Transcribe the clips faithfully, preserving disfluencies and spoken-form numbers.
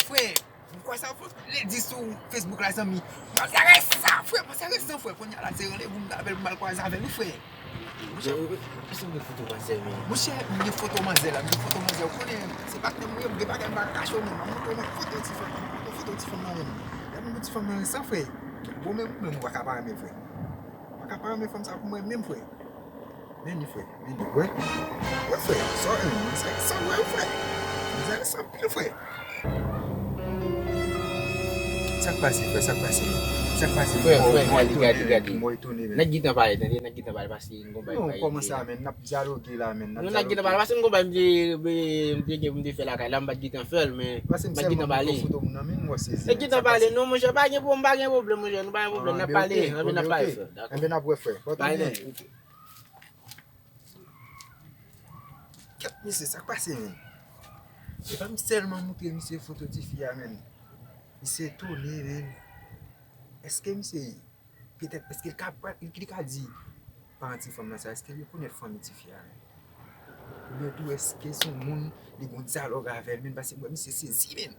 Frè, m kwè sa, lè di sou Facebook la, zanmi. Manzè resan, frè, manzè resan, frè. Kounye a la, se randevou m t avè l pou m al kwaze avè l, wi, frè. Monchè, monchè, m gen foto manzè, men. Monchè, m gen foto manzè la, m gen foto manzè. Ou konnen, se patnè m ye, m gen bagay m pa ka kache w, men. M montre w, men, foto ti fanm, m montre w foto ti fanm nan, men. Lè m di ti fanm nan resan, frè. Bon, men, ou menm, ou pa ka pa renmen, frè. Ou pa ka pa renmen fanm sa pou mwen, menm, frè. Men li, frè, men li, wè. Wè, frè, sa, sa, sa, wè, frè. Sa, sa pil, frè. Sa k pase, frè, sa k pase? Sa k pase? Frè, frè, gade, gade, gade. Mwen etone, men. Nèg gentan pale, tande, nèg gentan pale, paske n gon bagay. Non, kòman sa, men? N ap dyaloge la, men. Non, nèg gentan pale, paske n gon bagay m te, m te, m te gen pou m te fè lakay la, m pa t gentan fè l, men. Paske m sèlman montre foto moun nan, men m wè se zen. Nèg gentan pale, non, monchè, pa gen pwoblèm, pa gen pwoblèm, monchè, nou pa gen pwoblèm, n ap pale, n ap pale, frè. Dakò. Enben, n ap wè, frè. Pòte w byen. Kèt, mesye, sa k pase, men? Se pa m sèlman montre misye foto tifi a, men. Misye etone, men. Èske misye, petèt, èske l ka, li ka di paran ti fanm nan sa, èske l rekonèt fanmi tifi a, men? Oubyen tou, èske se yon moun li gon dyalòg avè l, men? Paske m wè misye sezi, men.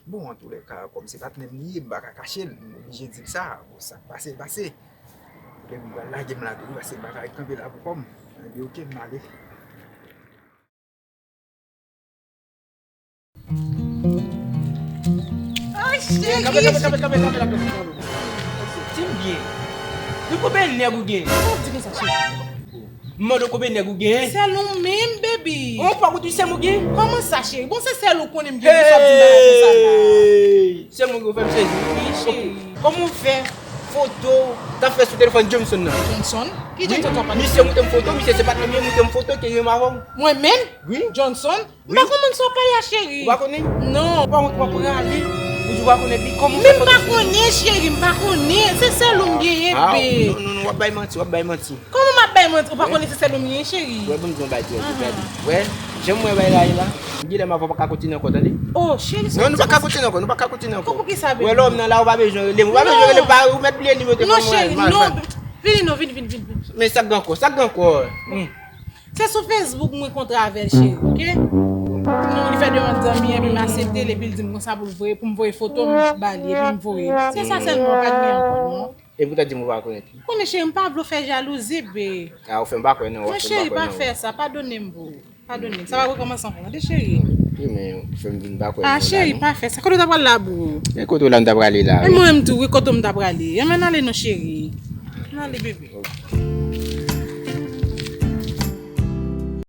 Bon, antoulèka, kòm se patnè m li ye, m pa ka kache l, m oblije di l sa. Bon, sa k pase, pase. Lè m pral lage m la tou, paske m pa ka ret kanpe la pou kò m. Enben, oke, m ale. Ay, cheri! Kanpe, kanpe, kanpe, kanpe, kanpe, kanpe. Di m byen. Depi konbyen nèg ou gen? Sa w di konsa, cheri? M mande w konbyen nèg ou gen? Sèl ou menm, baby. Ou pa konn sèl ou gen? Kòman sa, cheri? Bon, se sèl ou konnen m gen, pou sa w di m bagay konsa la? Hey! Sèl ou gen, ou fè m sezi. Wi, cheri. Kòman w fè foto w t ap fè sou telefòn Johnson nan? Johnson? Ki Johnson w ap pale? Misye montre m foto, misye se patnè m, montre m foto ke gen avè w. Mwen menm? Wi. Johnson? M pa konn moun sa w pale a, cheri. Ou pa konnen? Non. Ou pa wont, w ap rale. Ou di w pa konnen li. Kòman w fè foto? Men m pa konnen, cheri, m pa konnen. Se sèl ou m genyen, babe. Non, non, non, w ap bay manti, w ap bay manti. Kòman m ap bay manti? Ou pa konnen se sèl ou m genyen, cheri? Wè, ban m di yon bagay, ti wè, gade. Wè, jan m wè bagay la ye la, m genlè m avè w pa ka kontinye ankò, tande? Oh, cheri, sa w di konsa? Non, nou pa ka kontinye ankò, nou pa ka kontinye ankò. Pou, pou ki sa, baby? Wè, lè w nan la, ou pa bezwen rele m, ou pa bezwen rele m, pa, ou mèt bliye nimewo telefòn mwen, mal, mal. Non, cheri, non. Vini non, vini, vini, vini, vini. Men sa k gen ankò, sa k gen ankò? Hmm. Se sou Facebook mwen kontre avè l, cheri, oke? Non, li fè demann zanmi, epi m aksepte l, epi l di m konsa pou l voye, pou m voye foto m ba li, epi m voye. Se sa sèlman, pa t gen ankò, non. Epi w ta di m ou pa konnen. Konnen, cheri, m pa vle w fè jalouzi, be. A, ou fè m pa kwè, non, ou fè m pa kwè, non. Non, cheri, pa fè sa, padone m, boo. Padone m. Sa p ap rekòmanse ankò, tande, cheri. Wi, men ou fè m vin pa kwè, non, la, non. A, cheri, pa fè sa. Kote w ta pral la, boo? E kote w la m ta prale la, wi. E mwen menm tou, wi, kote m ta prale? Ann, ann ale non, cheri. Ann ale, bebe. Ok.